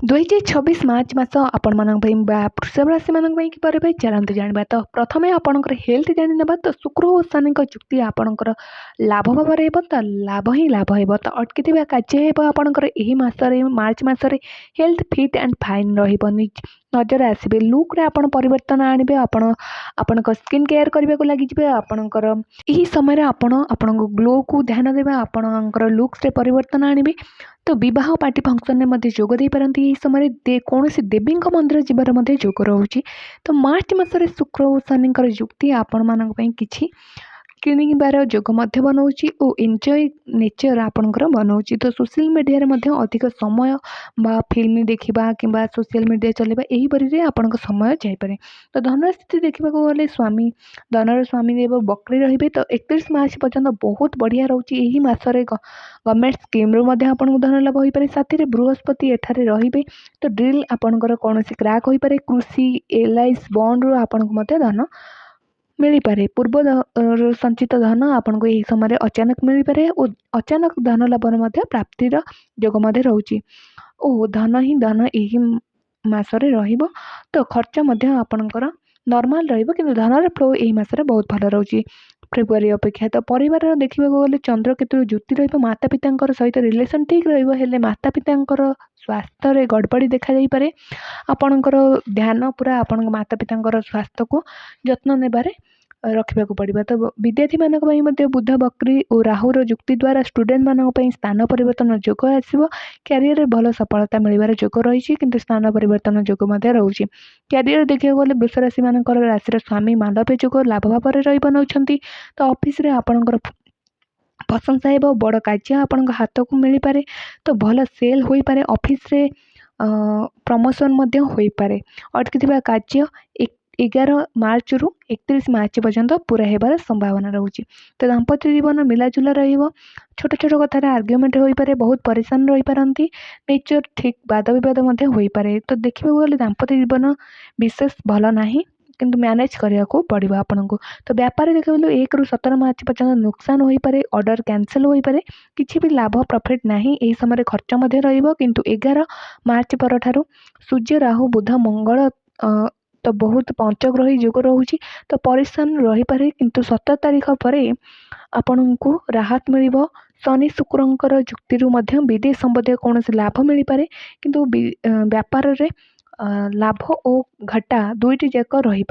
2026 March ମାସ ଆପଣମାନଙ୍କ ପାଇଁ ବା ବୃଷଭ ରାଶିମାନଙ୍କ ପାଇଁ କିପରି ରହିବ, ଚାଲନ୍ତୁ ଜାଣିବା। ତ ପ୍ରଥମେ ଆପଣଙ୍କର ହେଲ୍ଥ ଜାଣିନେବା। ତ ଶୁକ୍ର ଓ ଶନିଙ୍କ ଯୁକ୍ତି ଆପଣଙ୍କର ଲାଭ ଭାବରେ ହେବ, ତ ଲାଭ ହିଁ ଲାଭ ହେବ। ତ ଅଟକିଥିବା କାର୍ଯ୍ୟ ହେବ ଆପଣଙ୍କର ଏହି ମାସରେ, ମାର୍ଚ୍ଚ ମାସରେ। ହେଲ୍ଥ ଫିଟ୍ ଆଣ୍ଡ ଫାଇନ୍ ରହିବ, ନଜର ଆସିବେ। ଲୁକ୍ରେ ଆପଣ ପରିବର୍ତ୍ତନ ଆଣିବେ। ଆପଣ ଆପଣଙ୍କ ସ୍କିନ୍ କେୟାର କରିବାକୁ ଲାଗିଯିବେ। ଆପଣଙ୍କର ଏହି ସମୟରେ ଆପଣ ଆପଣଙ୍କ ଗ୍ଲୋକୁ ଧ୍ୟାନ ଦେବେ, ଆପଣଙ୍କର ଲୁକ୍ସରେ ପରିବର୍ତ୍ତନ ଆଣିବେ। ତ ବିବାହ ପାର୍ଟି ଫଙ୍କସନ୍ରେ ମଧ୍ୟ ଯୋଗ ଦେଇପାରନ୍ତି। ଏହି ସମୟରେ କୌଣସି ଦେବୀଙ୍କ ମନ୍ଦିର ଯିବାର ମଧ୍ୟ ଯୋଗ ରହୁଛି। ତ ମାର୍ଚ୍ଚ ମାସରେ ଶୁକ୍ର ଓ ଶନିଙ୍କର ଯୁକ୍ତି ଆପଣମାନଙ୍କ ପାଇଁ କିଛି କିଣିବାର ଯୋଗ ମଧ୍ୟ ବନାଉଛି ଓ ଏନ୍ଜୟ ନେଚର୍ ଆପଣଙ୍କର ବନାଉଛି। ତ ସୋସିଆଲ୍ ମିଡ଼ିଆରେ ମଧ୍ୟ ଅଧିକ ସମୟ ବା ଫିଲ୍ମ ଦେଖିବା କିମ୍ବା ସୋସିଆଲ୍ ମିଡ଼ିଆ ଚଲାଇବା, ଏହିପରିରେ ଆପଣଙ୍କ ସମୟ ଯାଇପାରେ। ତ ଧନର ସ୍ଥିତି ଦେଖିବାକୁ ଗଲେ ସ୍ୱାମୀ ଧନର ସ୍ୱାମୀ ଦେବ ବକ୍ରି ରହିବେ। ତ 31 ମାର୍ଚ୍ଚ ପର୍ଯ୍ୟନ୍ତ ବହୁତ ବଢ଼ିଆ ରହୁଛି। ଏହି ମାସରେ ଗଭର୍ଣ୍ଣମେଣ୍ଟ ସ୍କିମ୍ରୁ ମଧ୍ୟ ଆପଣଙ୍କୁ ଧନ ଲାଭ ହୋଇପାରେ। ସାଥିରେ ବୃହସ୍ପତି ଏଠାରେ ରହିବେ। ତ ଡିଲ୍ ଆପଣଙ୍କର କୌଣସି କ୍ରାକ୍ ହୋଇପାରେ। କୃଷି, ଏଲ୍ଆଇସି, ବଣ୍ଡରୁ ଆପଣଙ୍କୁ ମଧ୍ୟ ଧନ ମିଳିପାରେ। ପୂର୍ବ ସଞ୍ଚିତ ଧନ ଆପଣଙ୍କୁ ଏହି ସମୟରେ ଅଚାନକ ମିଳିପାରେ ଓ ଅଚାନକ ଧନ ଲାଭର ମଧ୍ୟ ପ୍ରାପ୍ତିର ଯୋଗ ମଧ୍ୟ ରହୁଛି ଓ ଧନ ହିଁ ଧନ ଏହି ମାସରେ ରହିବ। ତ ଖର୍ଚ୍ଚ ମଧ୍ୟ ଆପଣଙ୍କର ନର୍ମାଲ୍ ରହିବ, କିନ୍ତୁ ଧନର ଫ୍ଲୋ ଏହି ମାସରେ ବହୁତ ଭଲ ରହୁଛି ଫେବୃଆରୀ ଅପେକ୍ଷା। ତ ପରିବାରର ଦେଖିବାକୁ ଗଲେ ଚନ୍ଦ୍ରକେତୁ ଯୁକ୍ତି ରହିବ। ମାତା ପିତାଙ୍କର ସହିତ ରିଲେସନ୍ ଠିକ୍ ରହିବ, ହେଲେ ମାତା ପିତାଙ୍କର ସ୍ୱାସ୍ଥ୍ୟରେ ଗଡ଼ବଡ଼ି ଦେଖାଯାଇପାରେ। ଆପଣଙ୍କର ଧ୍ୟାନ ପୁରା ଆପଣଙ୍କ ମାତା ପିତାଙ୍କର ସ୍ୱାସ୍ଥ୍ୟକୁ ଯତ୍ନ ନେବାରେ ରଖିବାକୁ ପଡ଼ିବ। ତ ବିଦ୍ୟାର୍ଥୀମାନଙ୍କ ପାଇଁ ମଧ୍ୟ ବୁଧ ବକ୍ରି ଓ ରାହୁର ଯୁକ୍ତି ଦ୍ୱାରା ଷ୍ଟୁଡ଼େଣ୍ଟମାନଙ୍କ ପାଇଁ ସ୍ଥାନ ପରିବର୍ତ୍ତନ ଯୋଗ ଆସିବ। କ୍ୟାରିୟରରେ ଭଲ ସଫଳତା ମିଳିବାର ଯୋଗ ରହିଛି, କିନ୍ତୁ ସ୍ଥାନ ପରିବର୍ତ୍ତନ ଯୋଗ ମଧ୍ୟ ରହୁଛି। କ୍ୟାରିୟର ଦେଖିବାକୁ ଗଲେ ବୃଷ ରାଶିମାନଙ୍କର ରାଶିର ସ୍ୱାମୀ ମାଲବ୍ୟ ଯୋଗ ଲାଭ ଭାବରେ ରହି ବନାଉଛନ୍ତି। ତ ଅଫିସରେ ଆପଣଙ୍କର ପ୍ରଶଂସା ହେବ, ବଡ଼ କାର୍ଯ୍ୟ ଆପଣଙ୍କ ହାତକୁ ମିଳିପାରେ। ତ ଭଲ ସେଲ୍ ହୋଇପାରେ, ଅଫିସରେ ପ୍ରମୋସନ୍ ମଧ୍ୟ ହୋଇପାରେ। ଅଟକିଥିବା କାର୍ଯ୍ୟ 11 ମାର୍ଚ୍ଚରୁ 31 ମାର୍ଚ୍ଚ ପର୍ଯ୍ୟନ୍ତ ପୁରା ହେବାର ସମ୍ଭାବନା ରହୁଛି। ତ ଦାମ୍ପତ୍ୟ ଜୀବନ ମିଲାଜୁଲା ରହିବ। ଛୋଟ ଛୋଟ କଥାରେ ଆର୍ଗ୍ୟୁମେଣ୍ଟ ହୋଇପାରେ, ବହୁତ ପରିଶାନ ରହିପାରନ୍ତି। ନେଚର୍ ଠିକ୍, ବାଦ ବିବାଦ ମଧ୍ୟ ହୋଇପାରେ। ତ ଦେଖିବାକୁ ଗଲେ ଦାମ୍ପତ୍ୟ ଜୀବନ ବିଶେଷ ଭଲ ନାହିଁ, କିନ୍ତୁ ମ୍ୟାନେଜ୍ କରିବାକୁ ପଡ଼ିବ ଆପଣଙ୍କୁ। ତ ବ୍ୟାପାର ଦେଖିବାକୁ ଗଲେ 1ରୁ 17 ମାର୍ଚ୍ଚ ପର୍ଯ୍ୟନ୍ତ ନୁକସାନ ହୋଇପାରେ, ଅର୍ଡ଼ର କ୍ୟାନସଲ୍ ହୋଇପାରେ, କିଛି ବି ଲାଭ ପ୍ରଫିଟ୍ ନାହିଁ। ଏହି ସମୟରେ ଖର୍ଚ୍ଚ ମଧ୍ୟ ରହିବ, କିନ୍ତୁ 11 ମାର୍ଚ୍ଚ ପରଠାରୁ ସୂର୍ଯ୍ୟ, ରାହୁ, ବୁଧ, ମଙ୍ଗଳ, ତ ବହୁତ ପଞ୍ଚଗ୍ରହୀ ଯୋଗ ରହୁଛି। ତ ପରିଶାନ ରହିପାରେ, କିନ୍ତୁ 17 ତାରିଖ ପରେ ଆପଣଙ୍କୁ ରାହତ ମିଳିବ। ଶନି ଶୁକ୍ରଙ୍କର ଯୁକ୍ତିରୁ ମଧ୍ୟ ବିଦେଶ ସମ୍ବନ୍ଧୀୟ କୌଣସି ଲାଭ ମିଳିପାରେ, କିନ୍ତୁ ବ୍ୟାପାରରେ ଲାଭ ଓ ଘାଟା ଦୁଇଟି ଯାକ ରହିପାରେ।